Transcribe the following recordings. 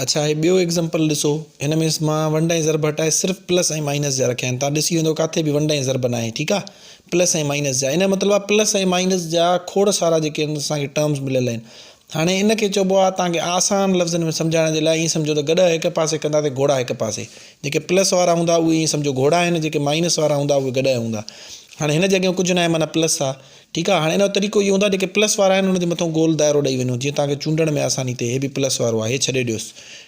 اڇا هي ٻيو ايگزامپل ڏسو هن ۾ مان ونڊ ۽ ضرب هٽائي صرف پلس ۽ مائنس جا رکيا آهن تان ڏسي ويندو ڪاٿي به ونڊ ۽ ضرب ناهي ٺيڪ آ پلس ۽ مائنس جا ان جو مطلب آ پلس ۽ مائنس جا کوڙ سارا جيڪي آهن اسان کي ٽرمز مليل آهن هاڻي ان کي چئبو آ تان کي آسان لفظن ۾ سمجهائڻ جي لاء ائين سمجهو ته گڏهه هڪ پاسي ڪندا ته گهوڙا هڪ پاسي جيڪي پلس وارا هوندا اهي ائين سمجهو گهوڙا آهن جيڪي مائنس وارا هوندا اهي گڏهه هوندا هاڻي هن جي اڳيان ڪجهه ناهي معنيٰ پلس آ ٺيڪ آ هاڻي ان جو طريقو اهو هوندو آ جيڪي پلس وارا آهن ان جي مٿون گول دائرو ڏئي وڃو جيئن توهان کي چونڊڻ ۾ آساني ٿئي هي به پلس وارو آ هي ڇڏي ڏيوس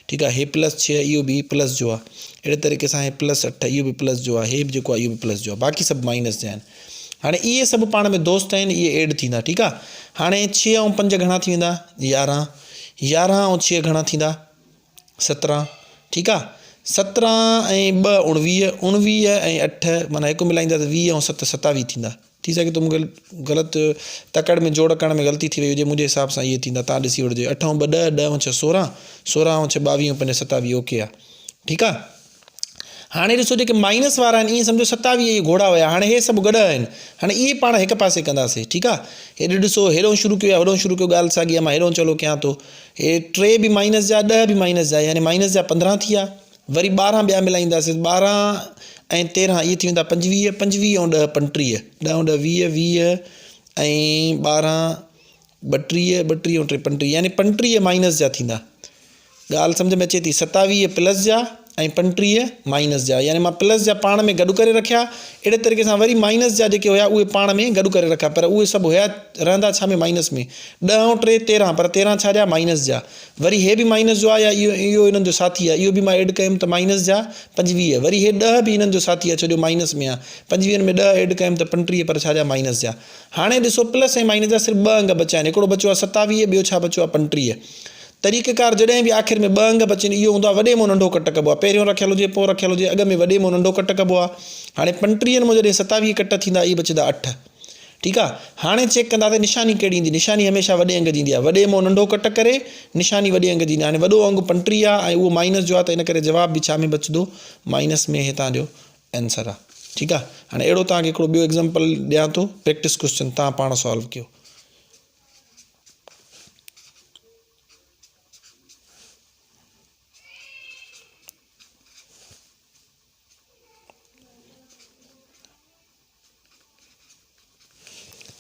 ٺيڪ آ هي پلس ڇهه اهو به پلس جو آ اهڙي طريقي سان هي پلس اٺ اهو به پلس جو آ هي به جيڪو آ اهو به پلس جو آ باقي سڀ مائنس جا آهن هاڻي اهي سڀ پاڻ ۾ دوست آهن اهي ايڊ ٿيندا ٺيڪ آ هاڻي ڇهه ۽ پنج گهڻا ٿي ويندا يارهن يارهن ۽ ڇهه گهڻا ٿيندا سترهن ٺيڪ آ سترهن ۽ ٻه اڻويهه اڻويهه ۽ اٺ معنيٰ هڪ ملائيندا ته ويهه ۽ ست ستاويهه ٿيندا ٿي سگهي ٿو مونکي غلط تڪڙ ۾ جوڙ ڪرڻ ۾ غلطي ٿي وئي هجي منهنجي حساب سان اهي ٿيندا تان ڏسي وٺجو اٺ ۽ ٻه ڏهه ڏهه ۽ ڇهه سورهن سورهن ۽ ڇهه ٻاويهه ۽ پنج ستاويهه اوڪي آ ٺيڪ آ هاڻي ڏسو جيڪي مائنس وارا آهن ائين سمجهو ستاويهه اهي گهوڙا هيا هاڻي هي سڀ گڏهه آهن هاڻي اهي پاڻ هڪ پاسي ڪنداسي ٺيڪ آ هيڏي ڏسو هيڏو شروع ڪيو يا هوڏو شروع ڪيو ڳالهه ساڳي آ مان هيڏو چلو ڪيان ٿو هي ٽي به مائنس جا ڏهه به مائنس جا يعني مائنس جا 15 ٿي ويا وري 12 ٻيا ملائينداسين 12 ۽ 13 اهي ٿي ويندا 25 25 ۽ 10 35 ڏهه ۽ ڏهه 20 20 ۽ 12 32 32 ۽ 3 35 يعني 35 مائنس جا ٿيندا ڳالهه سمجهه ۾ اچي ٿي 27 پلس جا ۽ 35 مائنس جا يعني مان پلس جا پاڻ ۾ گڏ ڪري رکيا اهڙي طريقي سان وري مائنس جا جيڪي هيا اهي پاڻ ۾ گڏ ڪري رکيا پر اهي سڀ هيا رهندا ڇا ۾ مائنس ۾ ڏهه ۽ ٽي تيرهن پر تيرهن ڇا جا مائنس جا وري هي به مائنس جو آهي يا اهو اهو انهن جو ساٿي آهي اهو به مان ايڊ ڪيم ته مائنس جا 25 وري هي ڏهه به انهن جو ساٿي آهي ڇو جو مائنس ۾ آهي پنجويهن ۾ ڏهه ايڊ ڪيم ته 35 پر ڇا جا مائنس جا هاڻي ڏسو پلس ۽ مائنس جا صرف ٻه انگ بچيا آهن هڪڙو بچيو آهي 27 ٻيو ڇا بچيو آهي 35 طريقه ڪار جڏهن به آخر ۾ ٻه انگ بچن اهو هوندو آهي وڏي مان ننڍو ڪٽ ڪبو آهي پهريون رکيل هجي پوء رکيل هجي اڳ ۾ وڏي مان ننڍو ڪٽ ڪبو آهي هاڻي پنٽيهن مان جڏهن ستاويهه ڪٽ ٿيندا اهي بچندا اٺ ٺيڪ آهي هاڻي چيڪ ڪندا ته نشاني ڪهڙي ايندي نشاني هميشه وڏي انگ جي ايندي آهي وڏي مان ننڍو ڪٽ ڪري نشاني وڏي انگ جي ايندي هاڻي وڏو انگ پنٽيهه آهي ۽ اهو مائنس جو آهي ته ان ڪري جواب به ڇا ۾ بچندو مائنس ۾ هي تان جو آنسر آهي ٺيڪ آهي هاڻي اهڙو تان کي هڪڙو ٻيو ايگزامپل ڏيان ٿو پريڪٽس ڪوشچن تان پاڻ سالو ڪيو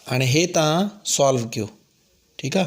هاڻي هي تان سالو ڪيو ٺيڪ آ.